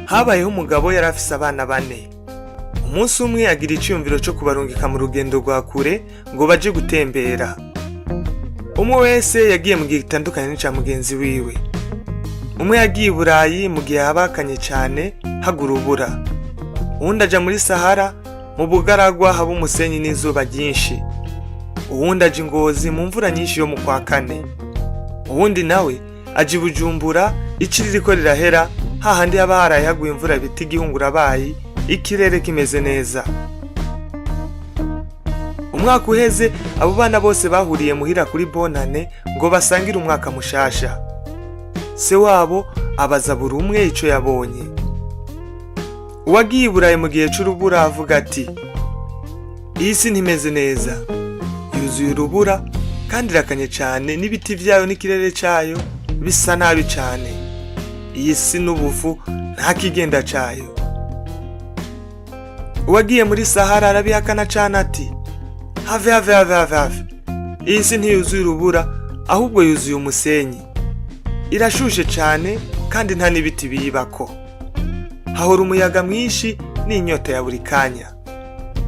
Habayeho umugabo yari afise abana bane. Umunsi umwe agira iciyumviro co kubarungika mu rugendo rwa kure ngo baje gutembera. Umwe wese yagiye mu gihe gitandukanye n'ica mugenzi wiwe. Umwe yagiye i Burayi mu gihe haba hakanye cane, hagwa urubura. Uwundi aja muri Sahara mu bugaragwa haba umusenyi n'izuba ryinshi. Uwundi aja i Ngozi mu mvura nyinshi yo mu kwa kane. Uwundi nawe aja i Bujumbura ici ririko rirahera, hahandi haba haraye haguye imvura bita igihungurabayi, ikirere kimeze neza. Umwaka uheze, abo bana bose bahuriye muhira kuri Bonane ngo basangire umwaka mushasha. Se wabo abaza buri umwe ico yabonye. Uwagiye i Burayi mu gihe c'urubura avuga ati: "Iyi si ntimeze neza, yuzuye urubura kandi irakanye cane, n'ibiti vyayo n'ikirere cayo bisa nabi cane. Iyi si n'ubufu, nta kigenda cayo." Uwagiye muri Sahara arabihakana cane ati: "Have, have, have, have, have! Iyi si ntiyuzuye urubura, ahubwo yuzuye umusenyi. Irashushe cane kandi nta n'ibiti biyibako. Hahora umuyaga mwinshi n'inyota ya buri kanya.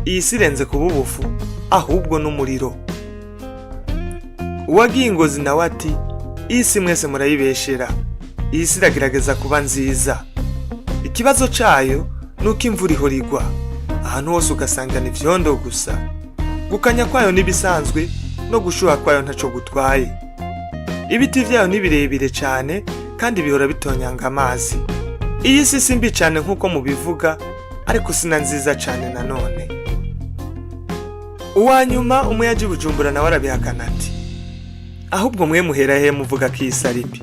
Iyi si irenze kuba ubufu, ahubwo n'umuriro." Uwagiye i Ngozi nawe ati: "Iyi si mwese murayibeshera. Iyi si iragerageza kuba nziza. Ikibazo cayo ni uko imvura ihora igwa, ahantu hose ugasangana ivyondo gusa. Gukanya kwayo n'ibisanzwe, no gushuha kwayo ntaco gutwaye. Ibiti vyayo ni birebire cane kandi bihora bitonyanga amazi. Iyi si si mbi cane nk'uko mubivuga, ariko sina nziza cane nanone." Uwanyuma, umwe yaje i Bujumbura, nawe arabihakana ati: "Ahubwo mwe muhera he muvuga ko iyi si ari mbi?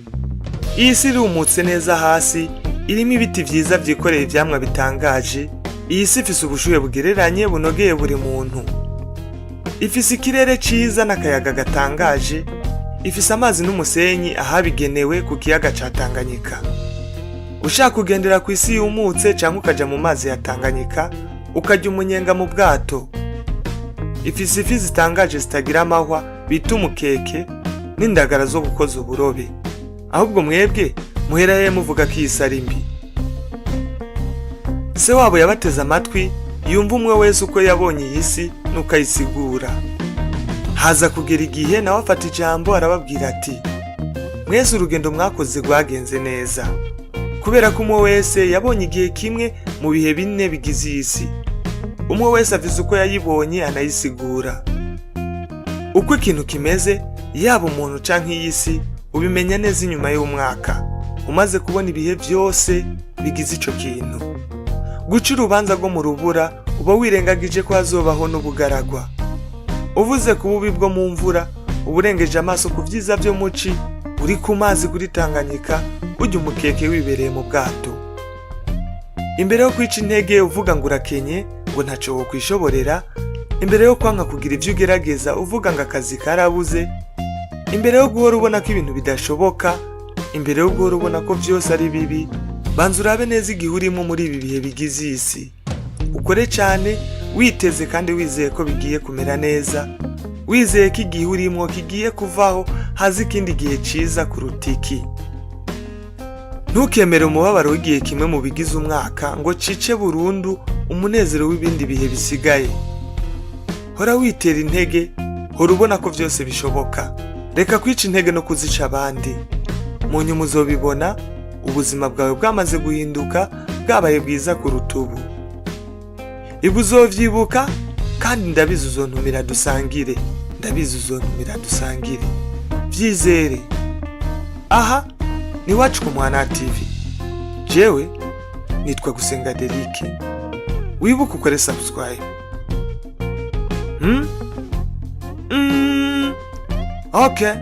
Iyi si irumutse neza hasi, irimo ibiti vyiza vyikoreye ivyamwa bitangaje. Iyi si ifise ubushuhe bugereranye bunogeye buri muntu, ifise ikirere ciza n'akayaga gatangaje, ifise amazi n'umusenyi ahabigenewe ku kiyaga ca Tanganyika. Ushaka kugendera ku isi yumutse canke ukaja mu mazi ya Tanganyika, ukarya umunyenga mu bwato. Ifise ifi zitangaje zitagira amahwa bita umukeke, n'indagara zo gukoza uburobe. Ahubwo mwebwe muhera he muvuga ko iyi si ari mbi?" Se wabo yabateze amatwi, yumva umwe wese uko yabonye iyi si n'uko ayisigura. Haza kugera igihe nawe afata ijambo, arababwira ati: "Mwese urugendo mwakoze rwagenze neza, kubera ko umwe wese yabonye igihe kimwe mu bihe bine bigize iyi si. Umwe wese afise uko yayibonye anayisigura. Uko ikintu kimeze, yaba umuntu canke iyi si, ubimenya neza inyuma y'umwaka, umaze kubona ibihe vyose bigize ico kintu. Guca urubanza rwo mu rubura, uba wirengagije ko hazobaho n'ubugaragwa. Uvuze ku bubi bwo mu mvura, uba urengeje amaso ku vyiza vyo muci, uri ku mazi kuri Tanganyika, urya umukeke wibereye mu bwato. Imbere yo kwica intege uvuga ngo urakenye, ngo ntaco wokwishoborera, imbere yo kwanka kugira ivyo ugerageza uvuga ngo akazi karabuze, imbere yo guhora ubona ko ibintu bidashoboka, imbere yo guhora ubona ko vyose ari bibi, banza urabe neza igihe urimo muri ibi bihe bigize iyi si. Ukore cane witeze kandi wizeye ko bigiye kumera neza, wizeye ko igihe urimwo kigiye kuvaho, haza ikindi gihe ciza kuruta iki. Ntukemere umubabaro w'igihe kimwe mu bigize umwaka ngo cice burundu umunezero w'ibindi bihe bisigaye. Hora witera intege, hora ubona ko vyose bishoboka. Reka kwica intege no kuzica abandi. Mu nyuma uzobibona ubuzima bwawe bwamaze guhinduka, bwabaye bwiza kuruta ubu. Ibi uzovyibuka, kandi ndabizi uzontumira dusangire, ndabizi uzontumira dusangire. Vyizere." Aha ni Iwacu ku Mwana TV. Jewe nitwa Gusenga Derike. Wibuke ukore subscribe. Okay.